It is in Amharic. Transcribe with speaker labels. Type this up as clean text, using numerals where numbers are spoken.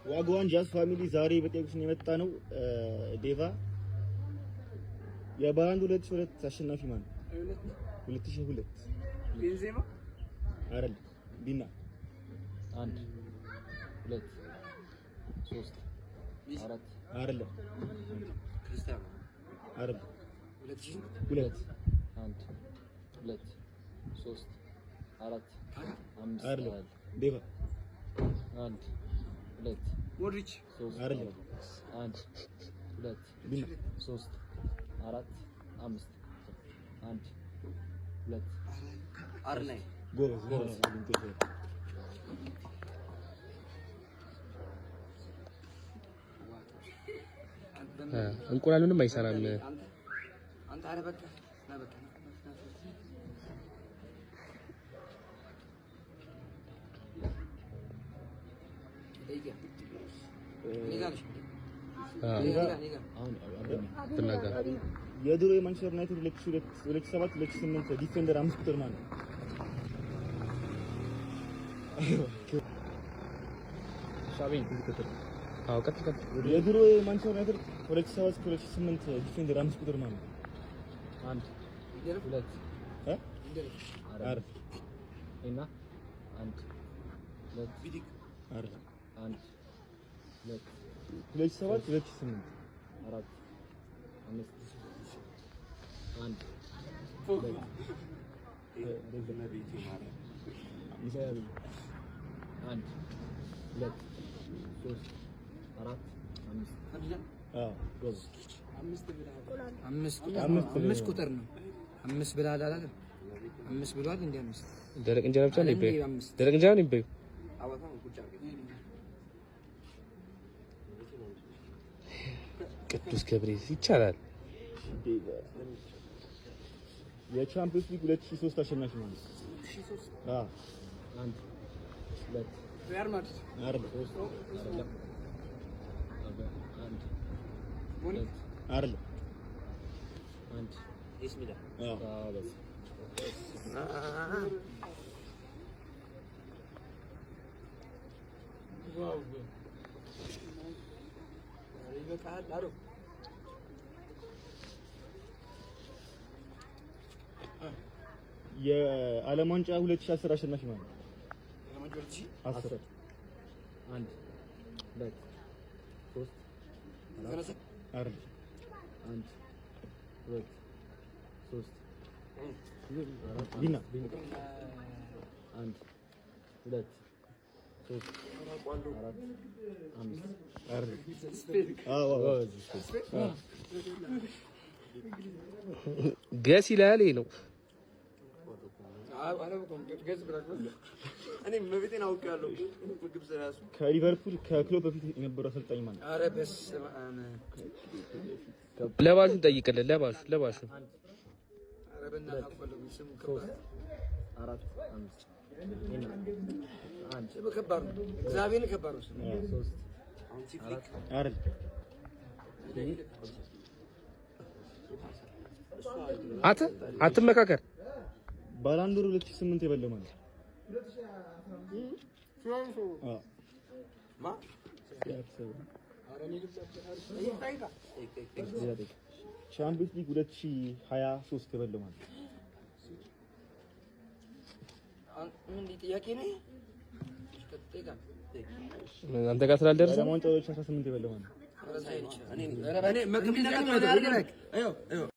Speaker 1: Wagwan ጃዝ family፣ ዛሬ በጤክስን የመጣ ነው። ዴቫ፣ የባላንዶር 2002 አሸናፊ ማን ነው? 2002።
Speaker 2: ቤንዜማ።
Speaker 1: አይደል? ቢና።
Speaker 3: አንድ፣ ሁለት፣ ሶስት፣ አራት።
Speaker 1: አይደለም።
Speaker 2: ክርስቲያኖ።
Speaker 1: አይደለም።
Speaker 2: 2000?
Speaker 1: ሁለት።
Speaker 3: አንድ፣ ሁለት፣ ሶስት፣ አራት፣ አምስት።
Speaker 1: አይደለም። ዴቫ።
Speaker 3: አንድ፣ ሁለት፣
Speaker 2: ሞድሪች።
Speaker 3: ሶስት።
Speaker 1: አይደለም።
Speaker 3: አንድ፣ ሁለት፣
Speaker 1: ቢና።
Speaker 3: ሶስት፣ አራት፣ አምስት። አንድ፣ ሁለት።
Speaker 2: R9።
Speaker 1: ጎበዝ፣ ጎበዝ።
Speaker 4: እንቁላል ምንም አይሰራም።
Speaker 2: አንተ፣ ኧረ በቃ ና፣ በቃ ና። ጠይቂያ፣ እኔ ጋር ነሽ። እኔ ጋር፣ እኔ ጋር።
Speaker 3: አሁን አንደኛ።
Speaker 4: ትናገር።
Speaker 1: የድሮ የማንቸስተር ዩናይትድ 2002፣ 2007፣ 2008 defender 5 ቁጥር ማን ነው?
Speaker 3: ሻቤን።
Speaker 4: አዎ፣ ቀጥል ቀጥል።
Speaker 1: የድሮ የማንቸስተር ዩናይትድ 2007 እስከ 2008 defender 5 ቁጥር ማን ነው?
Speaker 3: አንድ፣ ሁለት።
Speaker 1: እ?
Speaker 3: አራት። እና አንድ፣ ሁለት።
Speaker 1: አይደለም።
Speaker 3: አንድ፣ ሁለት።
Speaker 1: 2007፣ 2008።
Speaker 3: አራት፣ አምስት፣ አንድ፣ ሁለት። አንድ፣ ሁለት፣ ሶስት፣ አራት፣ አምስት።
Speaker 1: አዎ፣ ጎበዝ።
Speaker 2: አምስት ቁጥር።
Speaker 1: አምስት።
Speaker 2: አምስት ቁጥር ነው። አምስት ብለሃል አላለም? አምስት ብሏል እንዴ? አምስት።
Speaker 4: ደረቅ እንጀራ ብቻ ነው የሚበይው።
Speaker 2: አምስት።
Speaker 4: ደረቅ እንጀራ ነው የሚበይው። ቅዱስ ገብርኤል ይቻላል።
Speaker 1: የቻምፒየንስ ሊግ 2003 አሸናፊ ማን ነው? አዎ።
Speaker 3: አንድ፣ ሁለት።
Speaker 2: ሪያል ማድሪድ።
Speaker 1: አይደለም።
Speaker 3: ሶስት፣ አይደለም፣ አንድ፣ ሁለት።
Speaker 1: አይደለም።
Speaker 3: አንድ።
Speaker 1: አዎ።
Speaker 3: ጎበዝ።
Speaker 2: ይበቃሃል። አሮ።
Speaker 1: የዓለም ዋንጫ 2010 አሸናፊ ማን ነው? 10።
Speaker 3: አንድ፣ ሁለት፣ ሶስት፣ አራት።
Speaker 1: አይደለም።
Speaker 3: አንድ፣ ሁለት፣ ሶስት፣ አራት።
Speaker 1: ቢና።
Speaker 3: አንድ፣ ሁለት፣ ሶስት፣ አራት፣ አምስት።
Speaker 1: አይደለም። አዎ፣ አዎ።
Speaker 4: ገስ ይላል፣ ይሄ ነው።
Speaker 2: እኔ መቤቴን አውቄዋለሁ። ምግብ ስለያዙ።
Speaker 1: ከሊቨርፑል ከክሎፕ በፊት የነበረው አሰልጣኝ ማን ነው?
Speaker 2: ኧረ በስመ አብ።
Speaker 4: ለባሹን ጠይቅልን። ለባሹ ለባሹ።
Speaker 2: ኧረ በእናትህ አውቄዋለሁ። ስሙ ከባድ
Speaker 3: ሶስት፣ አራት፣ አምስት፣ አንድ።
Speaker 2: ስሙ ከባድ ነው። እግዚአብሔርን ከባድ ነው ስሙ።
Speaker 3: ሶስት፣ አራት።
Speaker 1: አይደለም።
Speaker 4: አትመካከር።
Speaker 1: ባላንዶር 2008 የበላው ማን ነው? አዎ።
Speaker 3: ሌላ ጠይቅ።
Speaker 1: ቻምፒየንስ ሊግ 2023 የበላው ማን ነው?
Speaker 2: ምን ጥያቄ ነው?
Speaker 4: አንተ ጋር ስላልደረሰ።
Speaker 1: የዓለም ዋንጫ 2018 የበላው ማን ነው?
Speaker 2: እኔ